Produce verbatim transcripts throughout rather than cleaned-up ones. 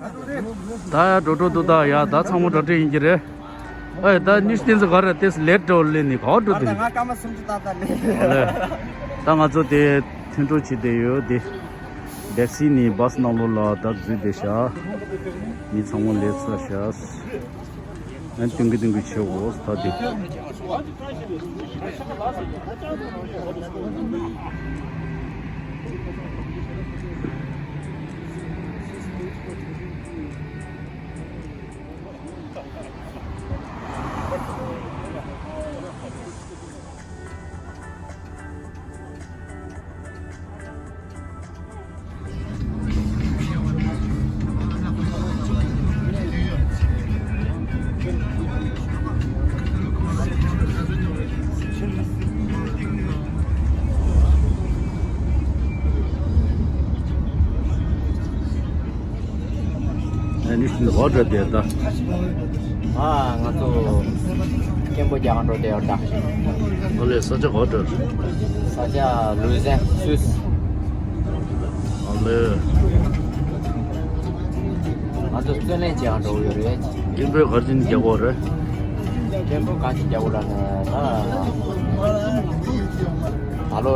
ད་ཡ་འགྲོ་འགྲོ་འདུག་ད་ཡ་ད་ཚང་མ་འགྲོ་འགྲོ་ཡིན་གྱི་རེད། ཨེ་ད་ཉི་ཤུ་བདུན་ཙམ་ག་རེ་ཏེས་ལེད་འགྲོ་ལེ་ནི་ག་འགྲོ་འདུག་ད་ང་སྐར་མ་སུམ་ཅུ་ཏག་ཏག་ལེ། ད་ང་ཚོ་དེ་ཐོན་འགྲོ་བྱེད་བསྡད་ཡོད་དེ། ཌེག་སི་ནི་བཱས་ནང་ལོགས་ལ་ད་འཛུལ་བསྡད་ཤག་མི་ཚང་མ་སླེབས་ཚར་ཤག་ཨན་ཏིང་གི་ཏིང་གི་ཆེ་འོ་ད་དེ། ཨ་ནི་ཤིན་ཏུ་འོ་འདྲ་དེ་ད། ཨ་ང་ཚོ་སྐད་འབོད་རྒྱག་ག་འགྲོ་བསྡད་ཡོད་ད། ཨོ་ལེ་ས་ཆ་ག་པར་འགྲོ། ས་ཆ་ལུའུ་ཟན་སུད་སི། ཨོ་ལེ། ང་ཚོ་བརྩོན་ལེན་བྱེད་ག་འགྲོ་གི་ཡོད་རེད། སྐད་འབོད་ག་རེ་བྱས་ནས་རྒྱག་གི་ཡོད་རེད། སྐད་འབོད་ག་རེ་བྱས་ནས་རྒྱག་གི་ཡོད་ལབ་ན་ད། ད་ལོ་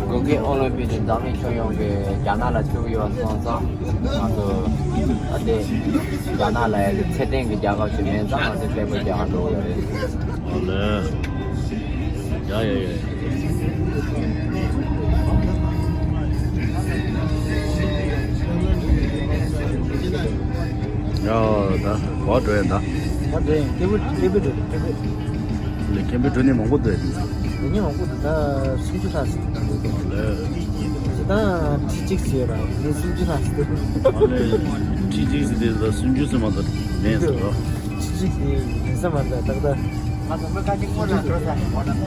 དགུན་ཁའི་ཨོ་ལིམ་པིག་དེ་འཛམ་གླིང་ཁྱོན་ཡོངས་ཀྱི་རྒྱ་ནག་ལ་བཙུགས་ཡོད་པ་སོང་ཙང་ང་ཚོ་ད་ལྟའི་རྒྱ་ནག་ལ་ཡ་གི་ཚད་ལྡན་གྱི་རྒྱལ་ཁབ་ཅིག་མིན་ཙང་ང་ཚོ་སྐད་འབོད་རྒྱག་ག་འགྲོ་གི་ཡོད་རེད། ཨོ་ལེ། ཡ་ཡ་ཡ། ཡ་ད་ག་པར་འགྲོ་ཡ་ད། ག་པར་འགྲོ་ཡ་སྐད་འབོད་སྐད་འབོད་འགྲོ་སྐད་འབོད། ལས་མཁན་པོའི་སྒྲོན་ནི་མང་པོ་འདུག་ཨེ། སྒྲོན་ནི་མང་པོ་འདུག་ད་སུམ་ཅུ་ལྷག་ཙམ་འདུག་ད་ཁྲི་གཅིག་ཟེར་ར་ནི་སུམ་ཅུ་ལྷག་ཙམ་འདུག་ཨ་ལས། ཁྲི་གཅིག་ཟེར་དེ་ད་སུམ་ཅུ་ཟེར་མ་གཏོགས་མེད་ཟེར་རོ། ཁྲི་གཅིག་དེ་མེད་ས་མ་འདུག་ད་ད། ང་ཚོ་མི་ཁ་ཅིག་སྔོན་ལ་འགྲོ་ས་ཡོད་མ་རེད།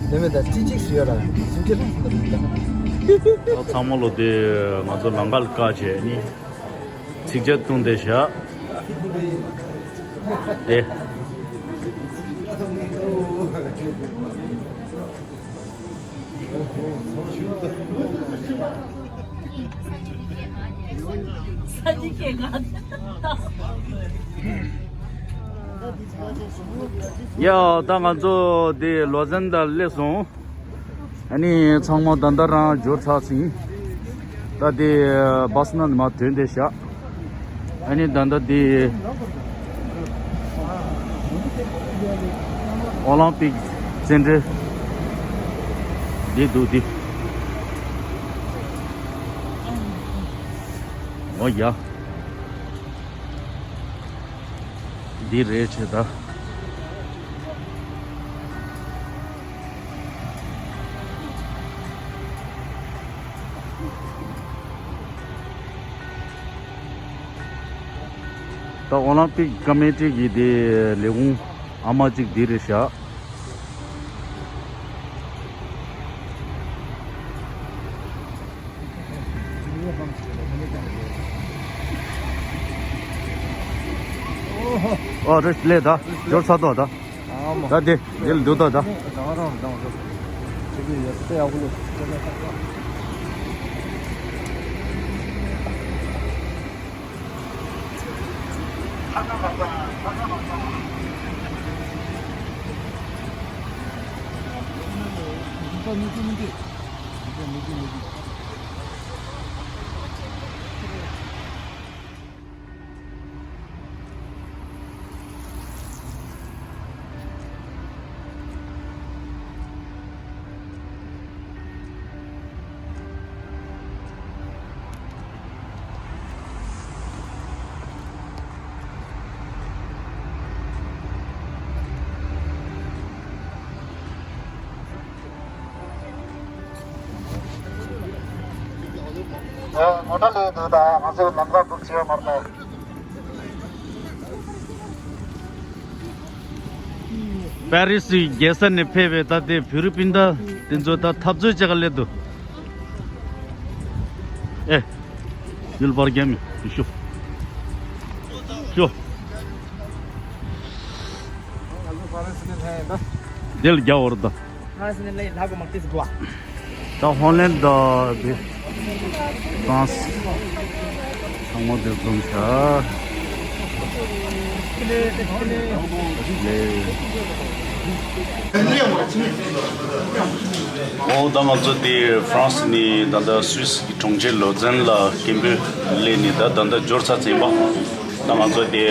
དེ་མེད་ད་ཁྲི་གཅིག་ཟེར་ཡོད་ར་སུམ་ཅུ་ལྷག་ཙམ་འདུག་ད། ད་ཚང་མ་ལོ་དེ་ང་ཚོ་ལམ་ཁ་ལ་བཀག་བྱས་ནི། ཚིག་ཇ་བཏུང་བསྡད་ཤག་དེ། ཡ་ད་ང་ཚོ་དེ་ལོ་ཟན་ད་སླེབས་སོང་། ཨ་ནི་ཚང་མ་ད་ལྟ་རང་འབྱོར་ཚར་ཟིན། ད་དེ་བཱས་ནང་ནས་མར་ཐོན་བསྡད་ཤག་ཨ་ནི་ད་ལྟ་དེ་ཨོ་ལིམ་པིག་རྩེད་འགྲན་འདི་འདུག་འདི། ཨོ་ཡ། འདི་རེད་བྱས་ད། ད་ཨོ་ལིམ་པིག་ཀ་མི་ཊི་གི་དེ་ལས་ཁུངས་ཨ་མ་གཅིག་འདི་རེད་ཤག་ཨོ་རེད་ལས་ད་འབྱོར་ཚར་ཏོ་ད། ཨ་མ། ད་དེ་འདི་ལ་འདུག་ད་ད། རང་རང་རང་རང་། ཁྱེད་ཀྱིས་ཡ་ཚེ་ཡག་པོ་ལས། ངོ་སྤྲོད་ལས་འདུག་ད་ང་ཚོ་ལམ་ཁ་འདུག་བྱེད་མར་ལྟ། པེ་རི་སི་རྒྱལ་ས་ནས་ཕེབས་པའི་ད་ལྟའི་བོད་རིགས་སྤུན་ཟླ་དེ་ཚོ་ད་འཐབ་རྩོད་བྱེད་ག་སླེབས་འདུག་ཨེ། ཡུལ་པར་རྒྱ་མི་ཤོ། ཤོ། དེ་ལ་རྒྱ་བོར་ད། ད་ཧོ་ལན་དང་དེ་ཧྥ་རན་སི། ཚང་མ་འདིར་འཛོམས་ཤག་ཨོ་ད་ང་ཚོ་འདི་ཧྥ་རན་སི་ནས་ད་ལྟ་སུད་སི་གི་གྲོང་ཁྱེར་ལོ་ཛན་ལ་སྐད་འབོད་སླེབས་ནས་ད་ད་ལྟ་འབྱོར་ཚར་ཟིན་པ། ད་ང་ཚོ་དེ་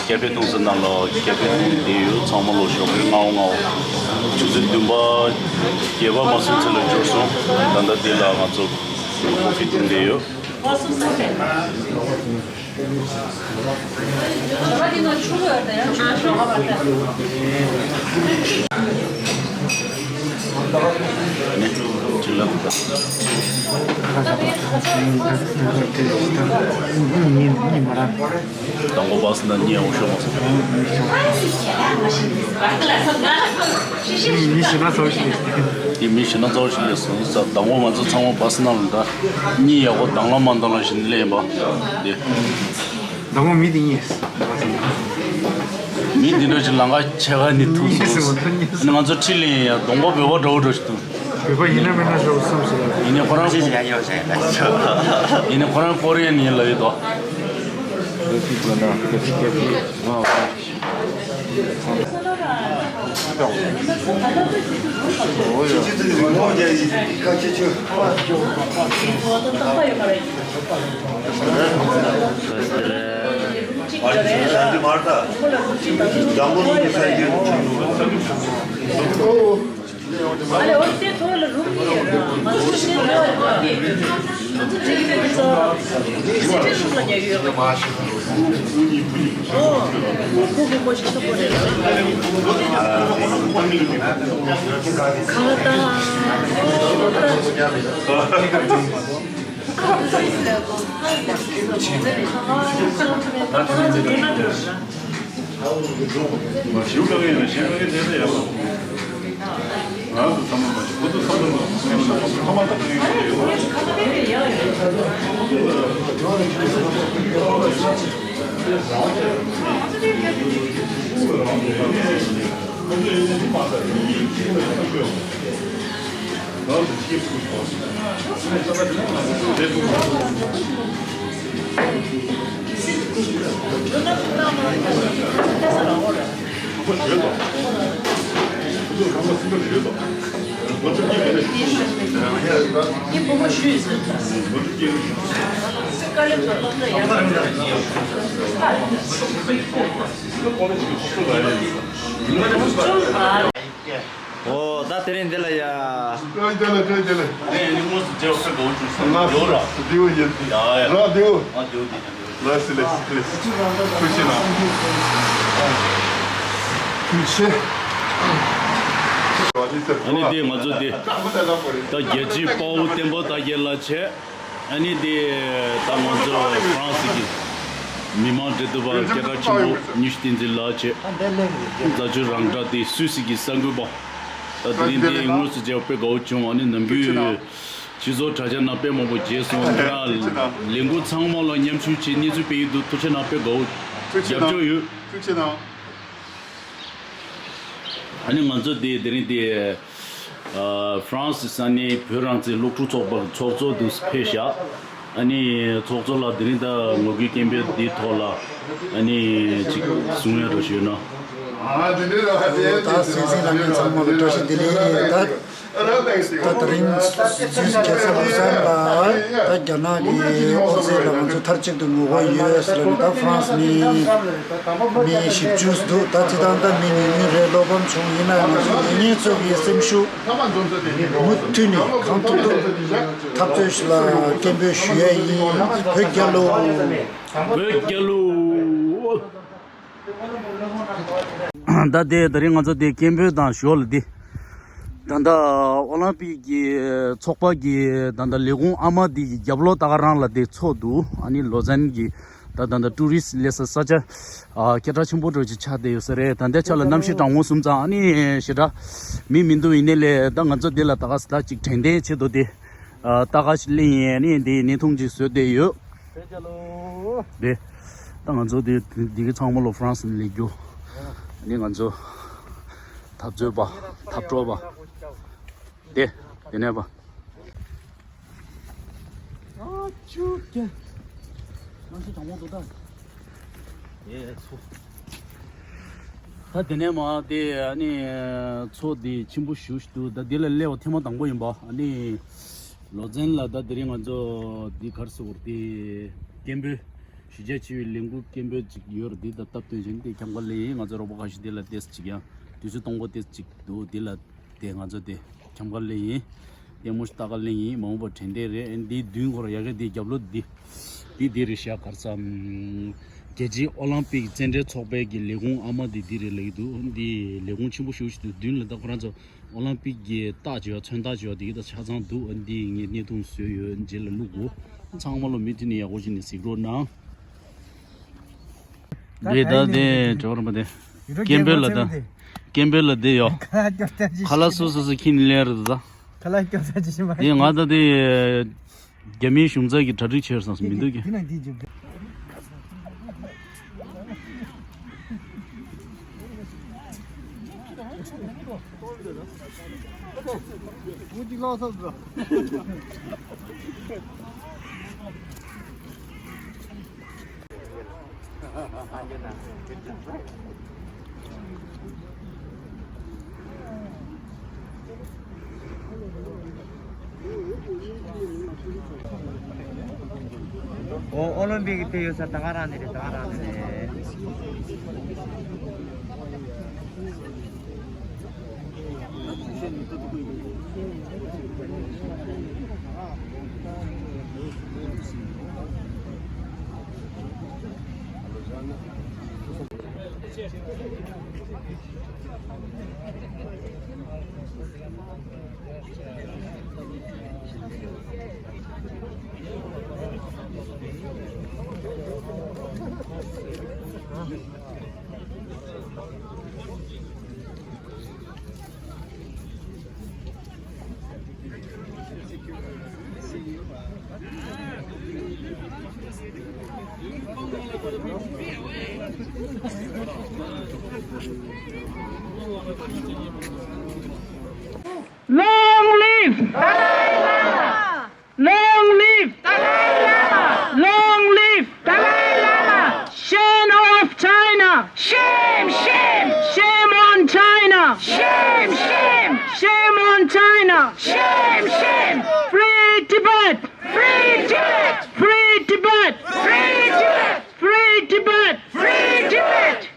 ཀེ་ཕེ་ཐུང་ཟིན་ནང་ལ་ཀེ་ཕེ་ཐུང་བསྡད་ཡོད། ཚང་མ་ལོ་ཞོགས་པའི་སྔ་པོ་སྔ་པོ་ཆུ་ཚོད་བདུན་པ་བརྒྱད་པ་མ་སོང་ཚེ་ལ་འབྱོར་སོང་། ད་ལྟ་དེ་ལ་ང་ཚོ་ཀོ་ཕི་འཐུང་བསྡད་ཡོད། དང་པོ་བ་སི་ན་ཉེ་འོང་ཤོག་མ་སོང་། མི་ཞིག་ན་ཚོར་ཞིག་ལས། དེ་མི་ཞིག་ན་ཚོར་ཞིག་ལས་སོང་ས། དང་པོ་ང་ཚོ་ཚང་མ་བ་སི་ན་ལ་ད་གཉིད་ཡག་པོ་དང་ལ་མ་འདང་ལ་བཞིན་ལེན་པ་དེ། དང་པོ་མི་དེ་གཉིས། མི་འདི་འདྲ་ཞིག་ལང་ཀ་ཆེ་ཁ་ནི་ཐུག་སོང་། ང་ཚོ་ཁྲི་ལིན་ཡ་གདོང་པ་བོད་པ་འདྲ་བོ་འདྲ་ཞིག་འདུག་བོད་པ་ཡིན་ན་མིན་ན་ཞོག་བསམ་སོང་། ཡིན་ནའི་ཁོ་རང་ཡིན་ནའི་ཁོ་རང་ཀོ་རི་ཡན་ཡིན་ལབ་ཡོད་དོ། ཨོ། ད་དེ་རིང་འདི་ལ་ཡ། ཀྲོའི་དེ་ལ་ཀྲོའི་དེ་ལ། ཨ་ནི་དངོས་སུ་མཇལ་བ་དཔེ་དགའ་བོ་བྱུང་སོང་། ལགས་སོ། ཡོད་ར། བདེ་པོ་ཡིན། ཡ་ཡ། ར་བདེ་པོ། ཨ་བདེ་པོ་བདེ་པོ་བདེ་པོ། ལགས་སོ་ལགས་སོ་ལགས་སོ། ཐུགས་རྗེ་གནང་། ཐུགས་རྗེ། ཨ་ནི་དེ་ང་ཚོ་དེ་ད་རྒྱལ་གཅེས་དཔའ་བོ་བསྟན་པ་དར་རྒྱས་ལགས་བྱས། ཨ་ནི་དེ་ད་ང་ཚོ་ཧྥ་རན་སི་གི་མི་མང་འབྲེལ་གཏུག་པ་སྐད་གྲགས་ཆེན་པོ་ཉི་ཤུ་བསྟན་འཛིན་ལགས་བྱས། རྫ་ཆུ་རང་གྲགས་དེ་སུད་སི་གི་གསར་འགོད་པ། ད་དེ་རིང་དེ་དངོས་སུ་མཇལ་བ་དཔེ་དགའ་བོ་བྱུང་། ཨ་ནི་ནམ་རྒྱུན་སྤྱི་ཚོགས་དྲ་རྒྱ་ནང་དཔེ་མང་པོ་མཇལ་སོང་། ང་རང་ལས་འགུལ་ཚང་མ་ལ་མཉམ་ཞུགས་བྱས་གནས་ཚུལ་སྤེལ་ཡོད་འདུག་ཐུགས་རྗེ་གནང་། དཔེ་དགའ་བོ། རྒྱབ་སྐྱོར་ཡོད། ཐུགས་རྗེ་གནང་། ཨ་ནི་ང་ཚོ་དེ་དེ་རིང་དེ་ཨ་ཧྥ་རན་སི་ས་གནས་བོད་རང་བཙན་སློབ་ཕྲུག་ཚོགས་པ་ཚོགས་གཙོ་དུ་ཕེབས་ཤག་ཨ་ནི་ཚོགས་གཙོ་ལགས་དེ་རིང་ད་ངོ་རྒོལ་སྐད་འབོད་འདིའི་ཐོག་ལ་ཨ་ནི་ཅིག་གསུང་ཡ་འདྲ་ཞུས་ན། ད་སྲིད་འཛིན་ལྷན་ཚོགས་ཚང་མ་ལ་བཀྲ་ཤིས་བདེ་ལེགས། ད་ད་དེ་རིང་སུད་སི་རྒྱལ་ས་ལུ་ཟན་ལ་ད་རྒྱ་ནག་གི་ཨོ་རྩལ་ལ་ང་ཚོ་མཐའ་གཅིག་ཏུ་ངོ་རྒོལ་ཡོད་ཟེར་ནས་ད་ཧྥ་རན་སི་མི་མི་བཞི་བཅུ་འདུག་ད་སྤྱི་བཏང་ད་མི་ཉུང་ཉུང་རེད། བློ་ཕམ་བྱུང་། ཡིན་ན་ཡང་ང་ཚོ་ཉེ་ཉེ་ཚོ་གི་སེམས་ཤུགས་མུ་མཐུད་ནས་གང་ཐུབ་ཐུབ་འཐབ་རྩོད་ལ་སྐད་འབོད་ཞུ་ཡས་ཡིན། བོད་རྒྱལ་ལོ། བོད་རྒྱལ་ལོ། ད་དེ་དེ་རིང་ང་ཚོ་དེ་སྐད་འབོད་དང་ཞོར་ལ་དེ། ད་ལྟ་ཨོ་ལམ་པིག་གི་ཚོགས་པ་གི་ད་ལྟ་ལས་ཁུངས་ཨ་མ་དེ་གི་རྒྱབ་ལོགས་ད་ག་རང་ལ་དེ་ཚོགས་འདུག་ཨ་ནི་ལོ་ཙན་གི་ད་ད་ལྟ་ཊུ་རི་སི་སླེབས་ས་ས་ཆ་ཨ་སྐད་གྲགས་ཆེན་པོ་འདྲ་ཅིག་ཆགས་བསྡད་ཡོད་ས་རེད། ད་ལྟའི་ཆ་ལ་གནམ་གཤིས་གྲང་མོ་སོང་ཙང་ཨ་ནི་ཞེ་དྲག་མི་མི་འདུག་ཡིན་ནའི་ལས་ད་ང་ཚོ་དེ་ལ་ད་ག་ས་ད་ཅིག་དྲན་རྟེན་ཆེད་དུ་དེ་ཨ་ལྟ་ག་ཞིག་ལེན་ཡིན། ཨ་ནི་དེ་ནས་ཐུང་ཅིག་བཟོས་བསྡད་ཡོད། བོད་རྒྱལ་ལོ། རེད། ད་ང་ཚོ་དེ་དེ་གི་ཚང་མ་ལོ་ཧྥ་རན་སི་ནས་སླེབས་རྒྱུ། ཨ་ནི་ང་ཚོ་འཐབ་རྩོད་པ་འཐབ་གྲོགས་པ་དེ་དེ་ནས་པ། ཨ་ཅུ་ཀྱ། ད་དེ་ནས་མ་དེ་ཨ་ནི་མཚོ་དེ་ཆེན་པོ་ཞེ་པོ་ཞིག་འདུག་ད་འདི་ལ་སླེབས་པ་ཐེངས་མ་དང་པོ་ཡིན་པ། ཨ་ནི་ལོ་ཙན་ལ་ད་དེ་རིང་ང་ཚོ་འདི་ག་རེ་ཟེར་དགོས་རེད། དེ་སྐད་འབོད་གཞི་རྒྱ་ཆེ་བའི་ལས་འགུལ་སྐད་འབོད་ཅིག་ཡོད་རེད། འདི་ད་སྟབས་བསྟུན་བྱས་ནས་འདི་ཁྱབ་ཁ་སླེབས་ཡིན། ང་ཚོ་རོགས་པ་ཁ་ཤས་འདི་ལ་ཏོག་ཙམ་ཅིག་ཡང་དུས་ཚོད་སྟོང་པ་ཏོག་ཙམ་ཅིག་འདུག་འདི་ལ། དེ་ང་ཚོ་དེ་ཁྱམས་ཁ་ལེན་ཡིན། ལྟད་མོ་ཞིག་ལྟ་ག་ལེན་ཡིན། མ་འོངས་པར་དྲན་རྟེན་རེད། འདིའི་མདུན་སྐོར་ཡ་གི་དེའི་རྒྱབ་ལོགས་འདི། འདི་འདི་རེད་ཤག་ག་རེ་ཟེར། རྒྱལ་སྤྱིའི་ཨོ་ལམ་པིག་རྩེད་འགྲན་ཚོགས་པའི་གི་ལས་ཁུངས་ཨ་མ་འདི་འདི་རེད་ལབ་ཀྱི་འདུག་འདི་ལས་ཁུངས་ཆེན་པོ་ཞེ་པོ་ཞིག་འདུག་མདུན་ལ་ད་ཁོ་རང་ཚོ་ཨོ་ལམ་པིག་གི་རྟགས་བྱས་པ་མཚོན་རྟགས་བྱས་པ་འདི་གི་ད་ཆ་ཚང་འདུག་འདི་ངས་བརྙན་ཐུང་བཟོས་ཡོད། རྗེས་ལ་བླུག་གོ་ཚང་མ་ལོ་མུ་མཐུད་ནས་ཡག་པོ་བྱས་ནས་གཟིགས་རོགས་གནང་། རེད། ད་དེ་གྲོགས་རམ་པ་དེ་སྐད་འབོད་ལ་ད་སྐད་འབོད་ལ་དེ་ཡོ། ཁ་ལག་སོ་སོ་སོ་ཁྱི་ནི་ལེན་རེད་ད། ཁ་ལག་སྐྱོ་ས་ཅི་ཞིམ་པ། དེ་ང་ད་དེ་རྒྱ་མིའི་གཞུང་ཚབ་ཀྱི་གྲ་སྒྲིག་བྱས་སོང་མི་འདུག་གི། ཨོ་ཨོ་ལིམ་པིག་དེ་ཡོད་ས་ད་ག་རང་ནས་རེད། ད་ག་རང་ནས་རེད། Long live! Dalai Lama! Long live! Dalai Lama! Long live! Dalai Lama! Shame of China! Shame, shame! Shame on China! Shame, shame! Shame on China! Shame, shame! Free Tibet! Free Tibet! Free Tibet! Free Tibet! Free Tibet! Free Tibet!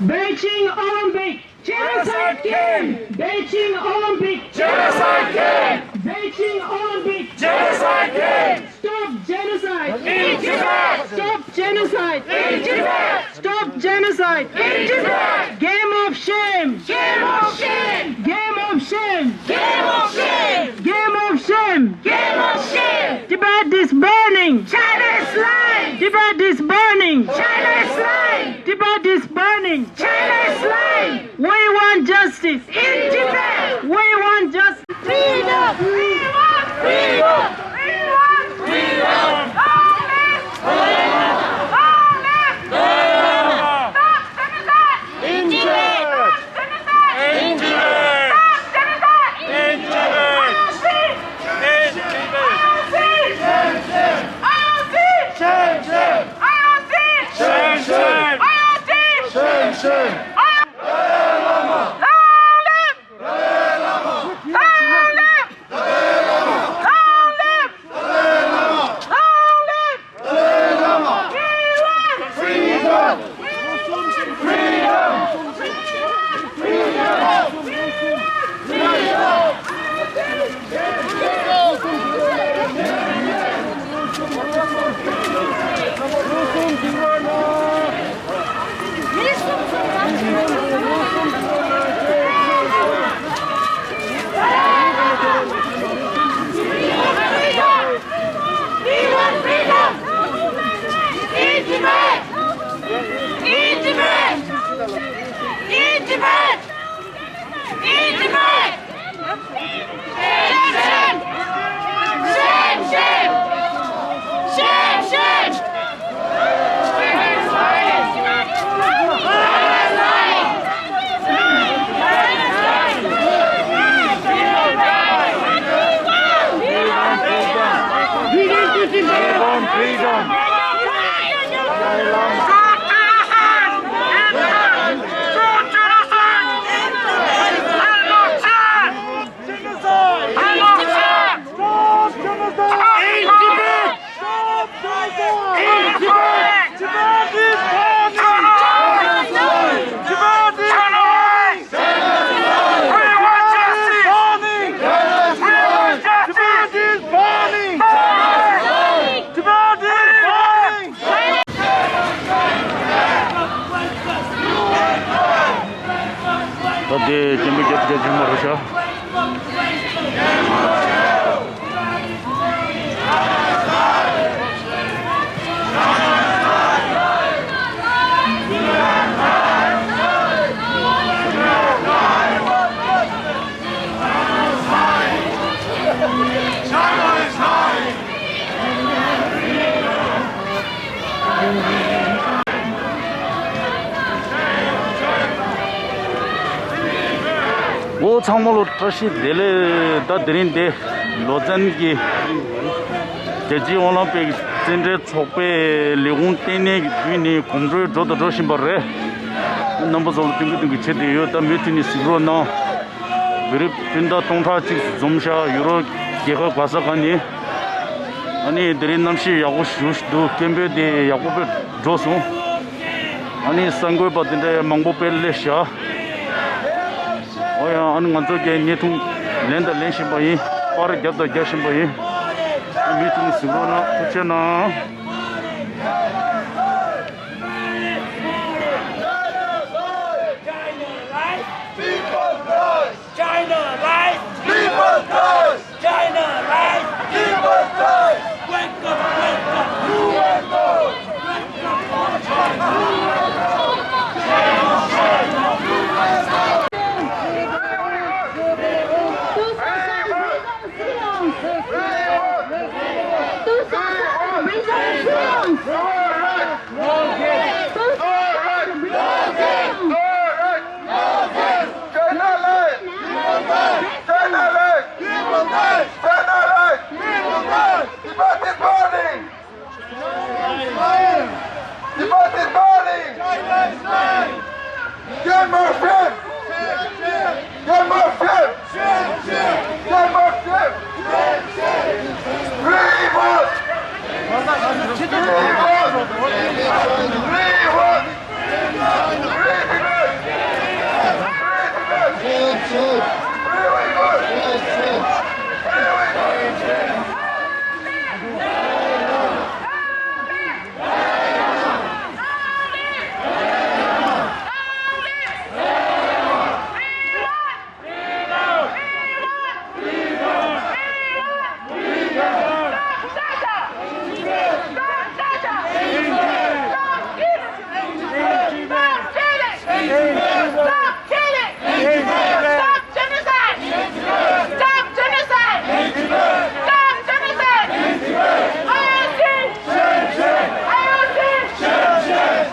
Beijing Olympic Genocide Game! Beijing Olympic Genocide Game! Beijing Olympic Genocide Game! Stop genocide! In Tibet! Stop genocide! In Tibet! Stop genocide! In Tibet! Game of shame! Game of shame! Game of shame! Game of shame! Game of shame! Game of shame! Tibet is burning! China is lying! Tibet is burning! China is lying! Tibet is burning! China is lying! We want justice! In Tibet! We want justice! Freedom! We want freedom! We want freedom! Long live! Long live! Stop genocide! In Tibet! Stop genocide! In Tibet! Stop genocide! In Tibet! I O C! In Tibet! I O C! Shame, shame! I O C! Shame, shame! I O C! Shame, shame! Long live! Long live! Long live! Long live! Long live! Freedom! Freedom! དེ་སྐད་འབོད་རྒྱབ་རྒྱབ་བྱུང་བ་རེད་ཤག་འོ་ཚང་མ་ལ་བཀྲ་ཤིས་བདེ་ལེགས། ད་དེ་རིང་འདི་ལོ་ཙཱན་གྱི་རྒྱལ་སྤྱིའི་ཨོ་ལིམ་པིག་རྩེད་འགྲན་ཚོགས་པའི་ལས་ཁུངས་ལྟེ་གནས་ཀྱི་མདུན་ནས་གོམ་བགྲོད་འགྲོ་དང་འགྲོ་བཞིན་པ་རེད། རྣམ་པ་ཚོ་ལ་སྟོན་གི་སྟོན་གི་བྱེད་བསྡད་ཡོད། ད་མུ་མཐུད་ནས་གཟིགས་རོགས་གནང་། བོད་རིགས་སྤུན་ཟླ་སྟོང་ཕྲག་གཅིག་འཛོམས་ཤག་ཡུ་རོབ་རྒྱལ་ཁབ་ག་ས་ག་ནས། ཨ་ནི་དེ་རིང་གནམ་གཤིས་ཡག་པོ་ཞེ་པོ་ཅིག་འདུག་སྐད་འབོད་དེ་ཡག་པོ་དཔེ་འགྲོ་སོང་། ཨ་ནི་གསར་འགོད་པ་དེ་འདྲ་མང་པོ་དཔེ་སླེབས་ཤག་འོ་ཡ། ཨ་ནི་ང་ཚོ་གིས་བརྙན་ཐུང་ལེན་དང་ལེན་བཞིན་པ་ཡིན། པར་རྒྱབ་དང་རྒྱབ་བཞིན་པ་ཡིན། ཨ་མུ་མཐུད་ནས་གཟིགས་རོགས་གནང་། ཐུགས་རྗེ་གནང་། China lies! People rise! China lies! People rise! China lies! People rise! Wake up, wake up! You wake up! Wake up, wake up! You wake up! Two thousand freedom songs! Two thousand freedom songs! Two thousand freedom songs! China lies! China lies! China lies! Tibet is burning! Tibet is burning! Game of shame! Game of shame! Game of shame! Free Tibet! Free Tibet! Free Tibet! Free Tibet! Free Tibet! Free Uyghurs! Free Uyghurs! Stop killing! Stop killing! Stop genocide! Stop genocide! Stop genocide! I O C! I O C!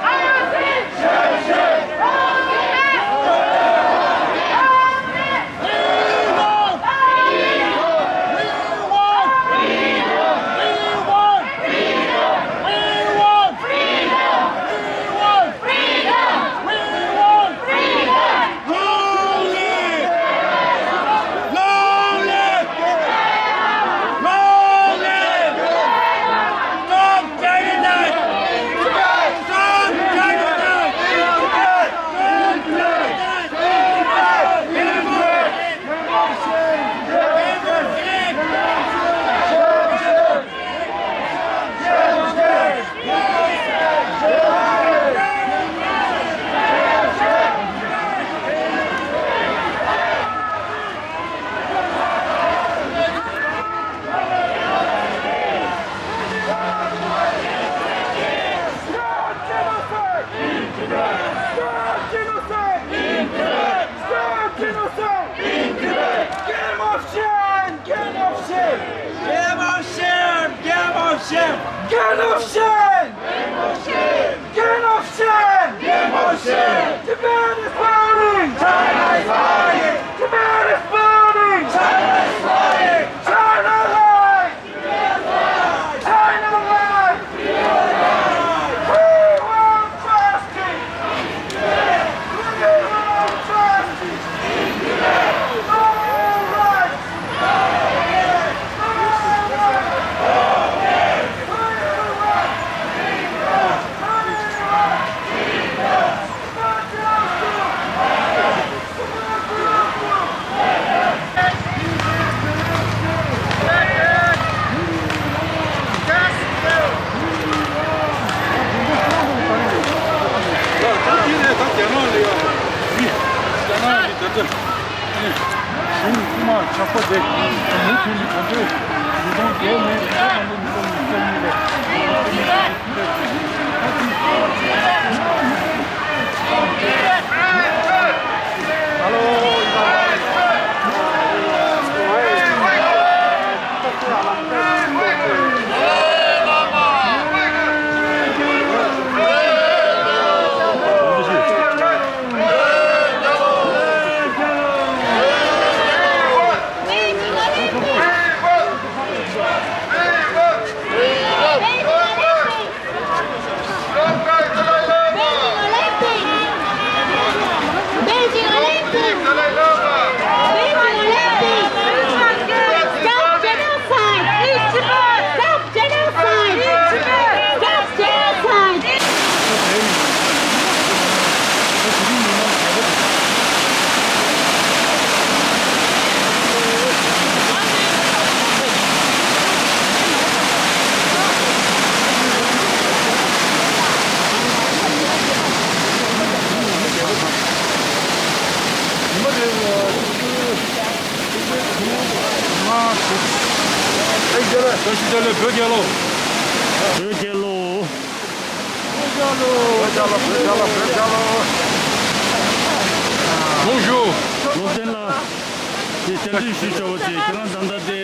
I O C! Freedom! Freedom! Freedom! Long live! Long live! Long live! Stop genocide! Stop genocide! Stop genocide! Stop genocide! Stop genocide! Stop genocide! Game of shame! Game of shame! Game of shame! Game of shame! Game of shame! Game of shame! Game of shame! Tibet is burning! China is burning! Tibet is burning! China is burning! China lies! China lies! We want justice! We want justice! No rights! No rights! We want freedom! We want གཞུང་དབུ་མ་ཆགས་པ་དེ་མུ་མཐུད་ནས་གོང་འཕེལ་ཉིས་སྟོང་བརྒྱད་ནས་ཉིས་སྟོང་ཉི་ཤུ་རྩ་གཉིས་ལ། Beijing Olympic! Beijing Olympic! Beijing Olympic! Stop genocide! Stop genocide! Stop genocide! བོད་རྒྱལ་ལོ། བོད་རྒྱལ་ལོ། བོད་རྒྱལ་ལོ། བོད་རྒྱལ་ལོ། བོད་རྒྱལ་ལོ། བོད་རྒྱལ་ལོ། Bonjour། ལོ་བསྟན་ལ། དེ་བསྟན་འཛིན་ཞུ་བྱ་བ་དེ་ཁྱེད་རང་ད་ལྟ་དེ།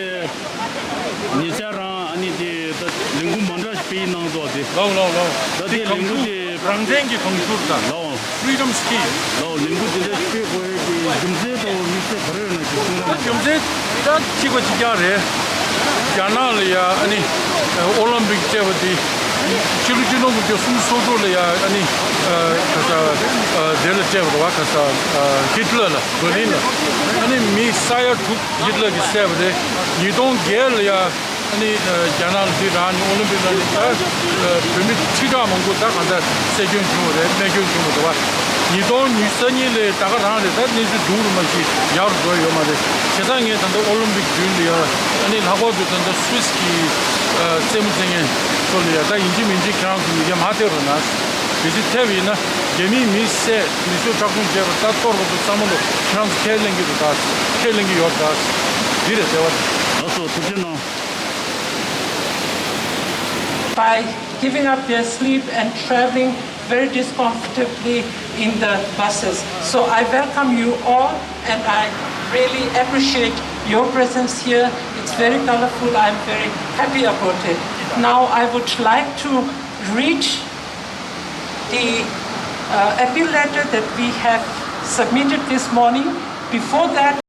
ཉེ་ཆར་རང་ཨ་ནི་དེ་ད་ལས་འགུལ་མང་དྲགས་ཤིག་སྤེལ་གནང་འདུག་དེ། ལའོ་ལའོ་ལའོ། ད་དེ་ལས་འགུལ་དེ། རང་བཙན་གྱི་དོན་ཚུལ་དང་། ལའོ། Freedom Speech། ལའོ་ལས་འགུལ་དེ་འདྲ་སྤེལ་དགོས་ཀྱི་རྒྱུ་མཚན་དང་དམིགས་བསལ་ག་རེ་ཡོད་ན་ཅིག་གསུང་རོགས་གནང་། རྒྱུ་མཚན་ད་གཅིག་པ་གཅིག་རྐྱང་རེད། རྒྱ་ནག་ལ་ཡ་ཨ་ནི་ཨོ་ལིམ་པིག་སྤྲད་པ་དེ་ཕྱི་ལོ་ཆིག་སྟོང་དགུ་བརྒྱ་སུམ་ཅུ་སོ་དྲུག་ལ་ཡ་ཨ་ནི་ཨ་ག་ས་ཨ་དེ་ལ་སྤྲད་པ་རེད་བ། ག་ས་ཨ་ཧི་ཊ་ལར་ལ་བྷར་ལིན་ལ་ཨ་ནི་མི་ས་ཡ་དྲུག་ཧི་ཊ་ལར་གྱིས་བསད་པ་རེད། ཉིས་སྟོང་བརྒྱད་ལ་ཡ། ཨ་ནི་རྒྱ་ནག་ལ་འདི་རང་ནི་ཨོ་ལིམ་པིག་ལ་ནི་ད་བོད་མི་ཁྲི་ཕྲག་མང་པོ་ད་གང་ལྟར་བསད་སྐྱོན་བྱུང་བ་རེད། རྨས་སྐྱོན་བྱུང་བ་རེད་བ། ཉིས་སྟོང་ཉི་ཤུ་རྩ་གཉིས་ལས་ད་ག་རང་རེད། ད་གནས་ཚུལ་སྡུག་རུ་མ་ཞིག་ཡག་རུ་འགྲོ་ཡོད་མ་རེད། བྱས་ཙང་ངས་ད་ལྟ་ཨོ་ལིམ་པིག་བདུན་ལ་ཡ་ཨ་ནི་ལྷག་པར་དུ་ད་ལྟ་སུད་སི་གི་རྩེད་མོ་རྩེ་མཁན་ཚོ་ལ་ཡ་ད་ཡིན་གཅིག་མིན་གཅིག་ཁྱེད་རང་ཚོ་མི་སྐད་མ་ཐེབས་རོགས་གནང་། གལ་སྲིད་ཐེབས་ཡིན་ན་རྒྱ་མིས་མི་བསད་མི་གསོད་ཁྲག་སྦྱོང་བྱས་པ་ད་ཐོར་བ་ཚོ་ཚང་མ་ལོ་ཁྱེད་རང་ཚོ་ཁས་ལེན་གྱི་འདུག་ད་ཁས་ལེན་གྱི་ཡོད་ད། འདི་རེད་ཟེར་བ། ལགས་སོ། ཐུགས་རྗེ་གནང་། By giving up their sleep and traveling very discomfortably in the buses. So I welcome you all and I really appreciate your presence here. It's very colorful. I'm very happy about it. Now I would like to read the uh, appeal letter that we have submitted this morning. Before that,